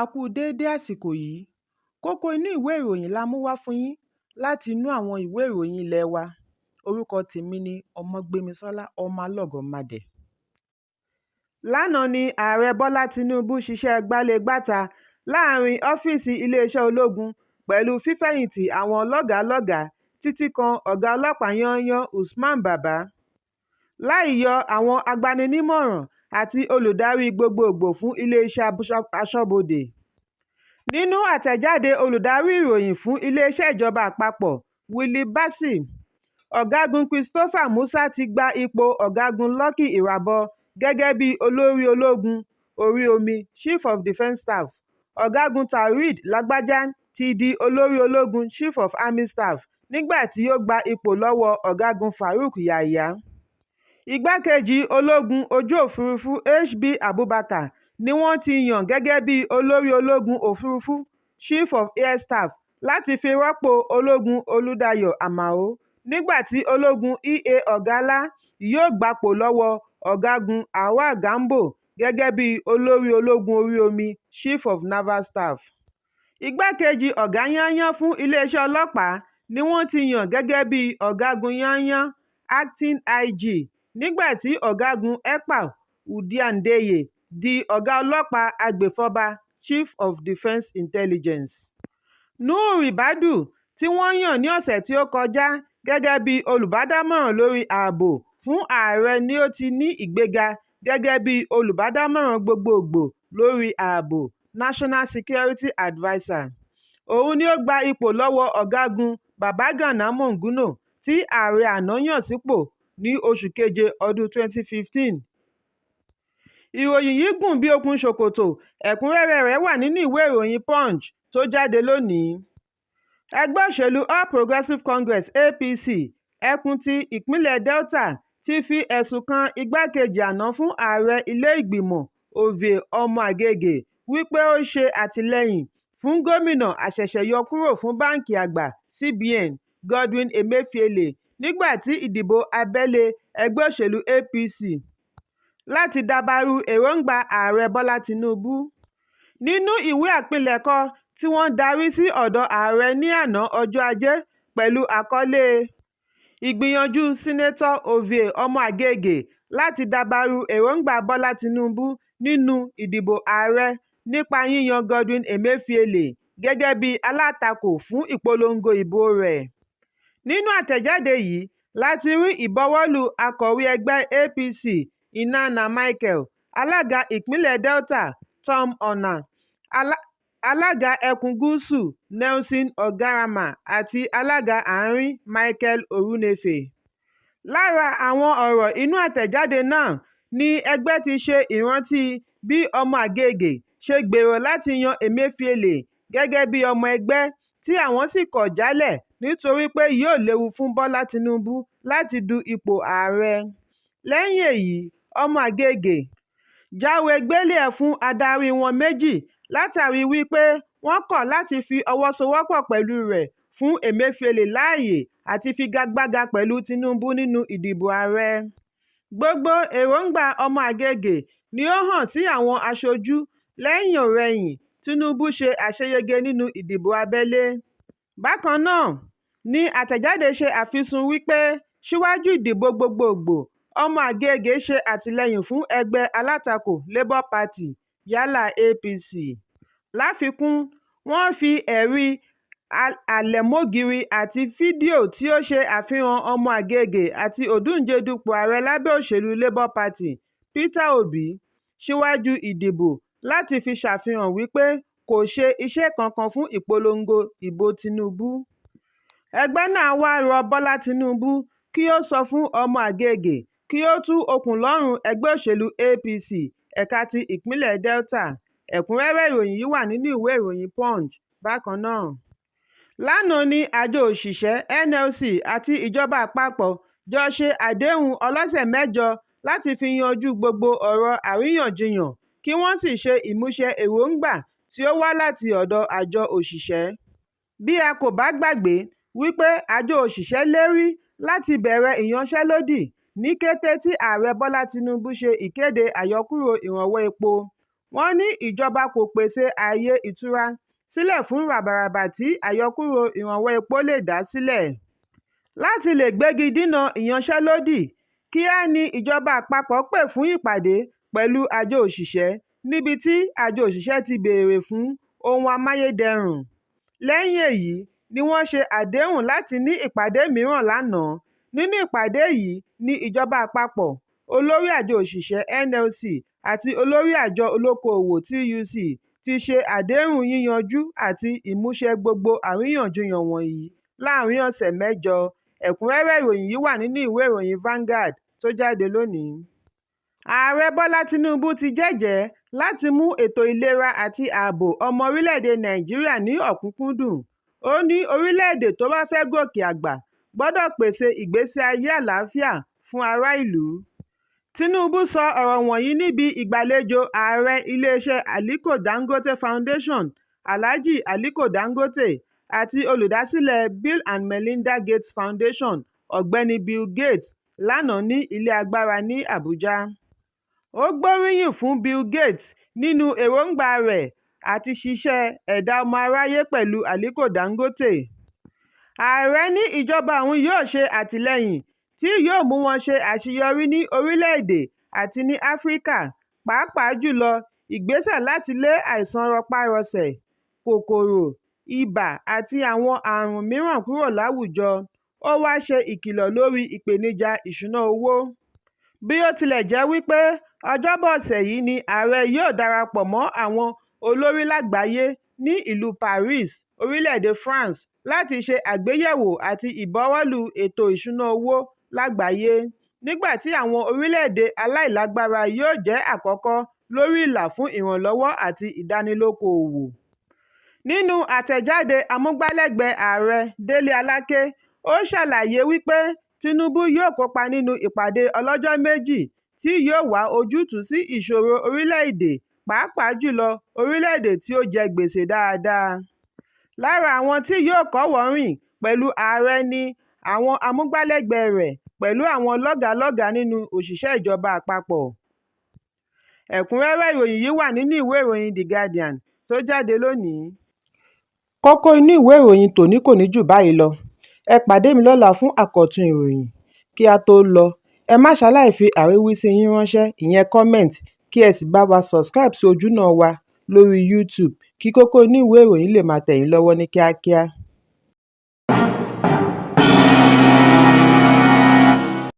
A kú déédé àsìkò yìí. Kókó inú ìwé ìròyìn la mú wá fún yín láti inú àwọn ìwé ìròyìn ilé wa. Orúkọ tèmi ni Ọmọgbémisọ́lá Ọmọlọ́gọ̀mádẹ. Lánàá ní Ààrẹ Bọ́lá Tinubu ṣiṣẹ́ gbalé-gbàtà láàrin ọ́fíìsì iléeṣẹ́ ológun pẹ̀lú fífẹ̀yìntì àwọn lọ́gàá-lọ́gàá títí kan ọ̀gá ọlọ́pàá yányán Usman Baba. Láì yọ àwọn agbaninímọ̀ràn àti olùdarí gbogboògbò fún iléeṣẹ́ aṣọ́bodè. Nínú àtẹ̀jáde olùdarí ìròyìn fún iléeṣẹ́ ìjọba àpapọ̀ Willie Bassey, Ọ̀gágun Christopher Musa ti gba ipò Ọ̀gágun Lucky Irabor gẹ́gẹ́ bí olórí ológun orí omi Chief of Defence Staff, Ọ̀gágun Taoreed Lagbaja ti di olórí ológun Chief of Army Staff nígbà tí ó gba ipò lọ́wọ́ Ọ̀gágun Faruk Yahaya. Igbákejì ológun ojú òfurufú HB Abubakar ni wọ́n ti yàn gẹ́gẹ́ bí olórí ológun òfurufú Chief of Air Staff láti fi rọ́pò ológun Olùdáyọ̀ Amao nígbà tí ológun EA Ogalla yóò gbapò lọ́wọ́ Ọ̀gágun Auwal Gambo gẹ́gẹ́ bí olórí ológun orí omi Chief of Naval Staff. Igbákejì ọ̀gá yányán fún iléeṣẹ́ ọlọ́pàá ni wọ́n ti yàn gẹ́gẹ́ bí ọ̀gágun yányán Acting IG nígbà tí Ọ̀gágun Ekpa Udiandeye di ọ̀gá ọlọ́pàá agbèfọ́ba Chief of Defence Intelligence. Nuhu Ribadu tí wọ́n yàn ní ọ̀sẹ̀ tí ó kọjá gẹ́gẹ́ bí olùbádámọ̀ràn lórí ààbò fún ààrẹ ni ó ti ní ìgbéga gẹ́gẹ́ bí olùbádámọ̀ràn gbogboògbò lórí ààbò National Security Adviser. Òun ni ó gba ipò lọ́wọ́ Ọ̀gágun Babagana Monguno tí ààrẹ àná yàn sípò ní oṣù keje ọdún 2015. Ìròyìn yìí gùn bí okùn ṣòkòtò, ẹ̀kúnrẹ́rẹ́ rẹ̀ wà nínú ìwé ìròyìn Punch tó jáde lónìí. Ẹgbẹ́ òṣèlú All Progressive Congress (APC) ẹkùn ti ìpínlẹ̀ Delta ti fi ẹ̀sùn kan igbákejì àná fún ààrẹ ilé ìgbìmọ̀ Ovie Omo-Agege wípé ó ṣe àtìlẹ́yìn fún gómìnà àṣẹ̀ṣẹ̀yọkúrò fún Báǹkì Àgbà CBN Godwin Emefiele nígbà tí ìdìbò abẹ́lé ẹgbẹ́ òṣèlú APC láti dabarú èròńgbà Ààrẹ Bọ́lá Tinubu. Nínú ìwé àpilẹ̀kọ tí wọ́n darí sí ọ̀dọ̀ ààrẹ ní àná ọjọ́ Ajé pẹ̀lú àkọlé "Ìgbìyànjú Sínátọ̀ Ovie Omo-Agege láti dabarú èròńgbà Bọ́lá Tinubu nínú ìdìbò ààrẹ nípa yíyan Godwin Emefiele gẹ́gẹ́ bí alátakò fún ìpolongo ìbò rẹ̀". Nínú àtẹ̀jáde yìí la ti rí ìbuwọ́lù akọ̀wé ẹgbẹ́ APC Inanna Michael, alága ìpínlẹ̀ Delta Tom Onah, alága ẹkùn gúúsù Nelson Orgarama àti alága àárín Michael Orunefe. Lára àwọn ọ̀rọ̀ inú àtẹ̀jáde náà ni ẹgbẹ́ ti ṣe ìrántí bí Omo-Agege ṣe gbèrò láti yan Emefiele gẹ́gẹ́ bí ọmọ ẹgbẹ́ tí àwọn sì kọ̀ jálẹ̀ nítorí pé yóò léwu fún Bọ́lá Tinubu láti du ipò ààrẹ. Lẹ́yìn èyí, Omo-Agege jáwèé gbélé-ẹ̀ fún adarí wọn méjì látàrí wípé wọ́n kọ̀ láti fi ọwọ́ sowọ́pọ̀ pẹ̀lú rẹ̀ fún Emefiele láàyè àti figagbága pẹ̀lú Tinubu nínú ìdìbò ààrẹ. Gbogbo èròńgbà Omo-Agege ni ó hàn sí àwọn aṣojú lẹ́yìn-ò-rẹyìn Tinubu ṣe àṣeyege nínú ìdìbò abẹ́lé. Bákan náà ni àtẹ̀jáde ṣe àfisùn wípé síwájú ìdìbò gbogboògbò Omo-Agege ṣe àtìlẹ́yìn fún ẹgbẹ́ alátakò Labour Party yálà APC. Láfikún, wọ́n fi ẹ̀rí àlẹ̀mógiri àti fídíò tí ó ṣe àfihàn Omo-Agege àti òǹdíje-dupò ààrẹ lábẹ́ òṣèlú Labour Party Peter Obi síwájú ìdìbò láti fi ṣàfihàn wípé kò ṣe iṣẹ́ kankan fún ìpolongo ìbò Tinubu. Ẹgbẹ́ náà wá rọ Bọ́lá Tinubu kí ó sọ fún Omo-Agege kí ó tú okùn lọ́rùn ẹgbẹ́ òṣèlú APC ẹ̀ka ti ìpínlẹ̀ Delta. Ẹ̀kúnrẹ́rẹ́ ìròyìn yìí wà nínú ìwé ìròyìn Punch bákan náà. Lánàá ni àjọ òṣìṣẹ́ NLC àti ìjọba àpapọ̀ jọ ṣe àdéhùn ọlọ́sẹ̀ mẹ́jọ láti fi yanjú gbogbo ọ̀rọ̀ àríyànjiyàn kí wọ́n sì ṣe ìmúṣẹ èròńgbà tí ó wá láti ọ̀dọ̀ àjọ òṣìṣẹ́. Bí a kò bá gbàgbé wípé àjọ òṣìṣẹ́ lérí láti bẹ̀rẹ̀ ìyanṣẹ́lódì ní kété tí Ààrẹ Bọ́lá Tinubu ṣe ìkéde àyọkúrò ìrànwọ́ epo, Wọ́n ní ìjọba kò pèsè ààyè ìtura sílẹ̀ fún ràbàràbà tí àyọkúrò ìrànwọ́ epo lè dá sílẹ̀. Láti lè gbégi dínà ìyanṣẹ́lódì, kíá ni ìjọba àpapọ̀ pè fún ìpàdé pẹ̀lú àjọ òṣìṣẹ́ níbi tí àjọ òṣìṣẹ́ ti bèèrè fún ohun amáyédẹrùn. Lẹ́yìn èyí ni wọ́n ṣe àdéhùn láti ní ìpàdé mìíràn lánàá. Nínú ìpàdé yìí ní ìjọba àpapọ̀, olórí àjọ òṣìṣẹ́ NLC àti olórí àjọ olókoòwò TUC ti ṣe àdéhùn yíyanjú àti ìmúṣẹ gbogbo àríyànjiyàn wọ̀nyí láàárín ọ̀sẹ̀ mẹ́jọ. Ẹ̀kúnrẹ́rẹ́ ìròyìn yìí wà nínú ìwé ìròyìn Vanguard tó jáde lónìí. Ààrẹ Bọ́lá Tinubu ti jẹ́jẹ̀ẹ́ láti mú ètò ìlera àti ààbò ọmọ orílẹ̀-èdè Nàìjíríà ní ọ̀kúnkúndùn. Ó ní orílẹ̀-èdè tó bá fẹ́ gòkè àgbà gbọdọ̀ pèsè ìgbésí ayé àlàáfíà fún ará ìlú. Tinubu sọ ọ̀rọ̀ wọ̀nyí níbi ìgbàlejò Ààrẹ ilé-iṣẹ́ Aliko Dangote Foundation, Alhaji Aliko Dangote, àti olùdásílẹ̀ Bill and Melinda Gates Foundation, Ọ̀gbẹ́ni Bill Gates, lánàá ní ilé agbára ní Àbújá. Ó gbóríyìn fún Bill Gates nínú èròńgbà rẹ̀ àti ṣíṣe ẹ̀dá ọmọ aráyé pẹ̀lú Aliko Dangote. Ààrẹ ní ìjọba òun yóò ṣe àtìlẹ́yìn tí yóò mú wọn ṣe àṣeyọrí ní orílẹ̀-èdè àti ní Áfríkà, pàápàá jùlọ ìgbésẹ̀ láti lé àìsàn rọpárọsẹ̀, kòkòrò ibà àti àwọn àrùn mìíràn kúrò láwùjọ. Ó wá ṣe ìkìlọ̀ lórí ìpèníjà ìṣúnná owó. Bí ó tilẹ̀ jẹ́ wípé Ọjọ́bọ̀ ọ̀sẹ̀ yìí ni Ààrẹ yóò darapọ̀ mọ́ àwọn olórí lágbàáyé ní ìlú Paris, orílẹ̀-èdè France láti ṣe àgbéyẹ̀wò àti ìbuwọ́lù ètò ìṣúnná owó lágbàáyé, nígbà tí àwọn orílẹ̀-èdè aláìlágbára yóò jẹ́ àkọ́kọ́ lórí ìlà fún ìrànlọ́wọ́ àti ìdánilókoòwò. Nínú àtẹ̀jáde amúgbálẹ́gbẹ̀ẹ́ ààrẹ Délé Aláké, ó ṣàlàyé wípé Tinubu yóò kópa nínú ìpàdé ọlọ́jọ́ méjì tí yóò wá ojútùú sí ìṣòro orílẹ̀-èdè pàápàá jùlọ orílẹ̀-èdè tí ó jẹ gbèsè dáadáa. Lára àwọn tí yóò kọ́wọ̀ọ́rìn pẹ̀lú ààrẹ ni àwọn amúgbálẹ́gbẹ̀ẹ́ rẹ̀ pẹ̀lú àwọn lọ́gàálọ́gàá nínú òṣìṣẹ́ ìjọba àpapọ̀. Ẹ̀kúnrẹ́rẹ́ ìròyìn yìí wà nínú ìwé ìròyìn The Guardian tó jáde lónìí. Kókó inú ìwé ìròyìn tòní kò ní jù báyìí lọ. Ẹ pàdé mi lọ́la fún àkọ́tún ìròyìn. Kí á tó lọ, ẹ má ṣaláì fi àríwísí yín ránṣẹ́ ìyẹn comment kí ẹ sì bá wa subscribe sí ojúnà wa lórí YouTube kí kókó inú ìwé ìròyìn lè máa tẹ̀ yín lọ́wọ́ ní kíákíá.